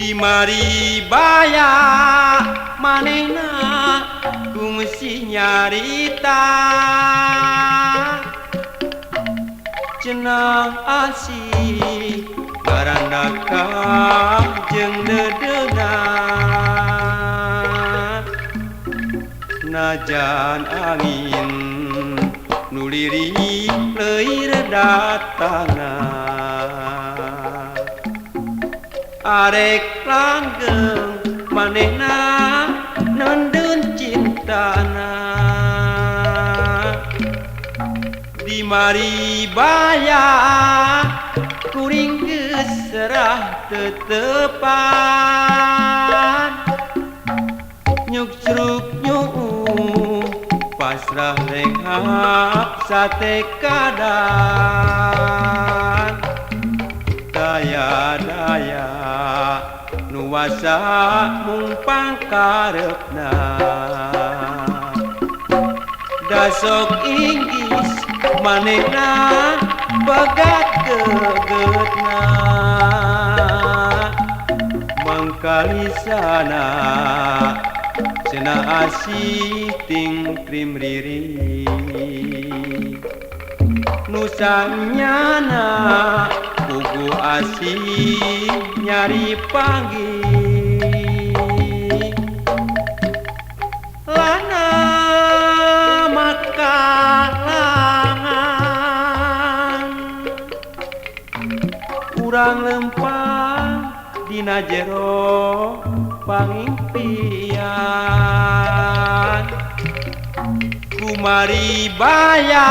Di maribaya manehna kungsi nyarita cenah asih garandaka jeung dedeuna najan angin nu lirih leuir datangna arek langgeng manehna nendeun cintana di maribaya kuring geus serah tetepan nyuk cruk nyuuh pasrah renghap sate kadan daya daya nuwasa mung pangkarepna dasok inggis manehna bagat gegetna mangkalisana cenah asih ting trim riri nu sanyana pugu asih nyari panggih lana makalangan urang lempang dina jero pangimpian kumaribaya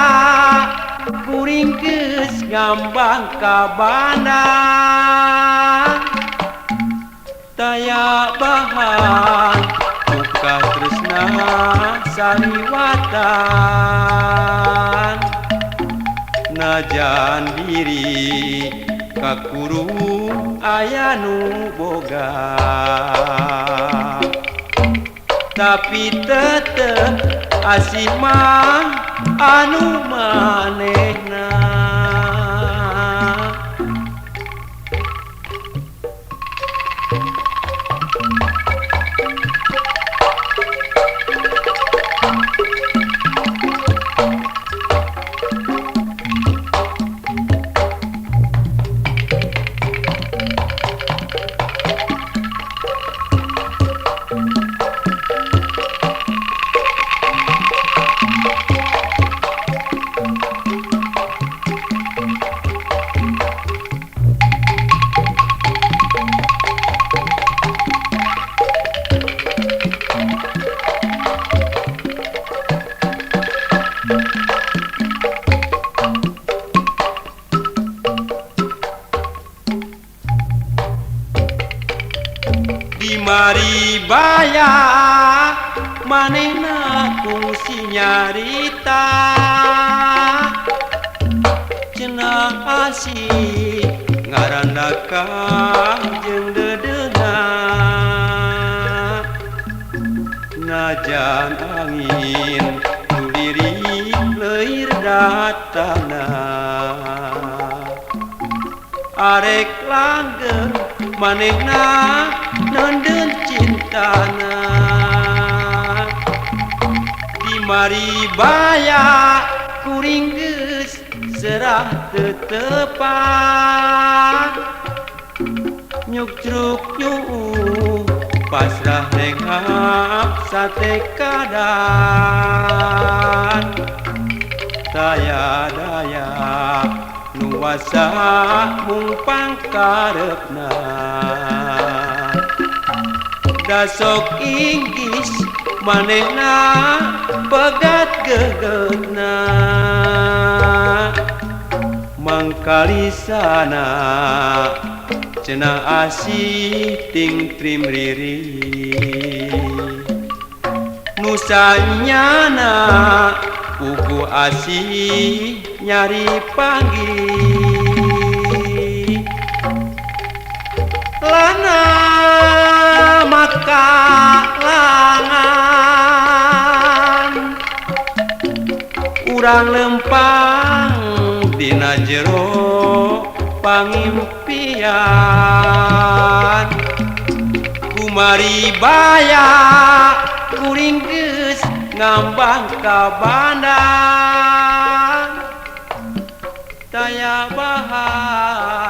kuring geus ngambang ka bandang taya bahan buka tresna saliwatan najan diri kakurung aya nu boga tapi tetep asih mah anu manehna. Di maribaya manehna kungsi nyarita cenah asih ngarandaka jeung dedeuna najan angin nu lirih leuir datangna arek langgeng manehna nendeun cintana di maribaya kuring geus serah tetepan nyuk cruk nyuuh pasrah renghap sate kadan daya daya nuwasa mung pangkarepna dasok inggis manehna pegat gegetna mangkalisana cenah asih ting trim riri nu sanyana pugu asih nyari panggih lana makalangan urang lempang dina jero pangimpian. Maribaya kuring geus ngambang ka bandang, taya bahaya.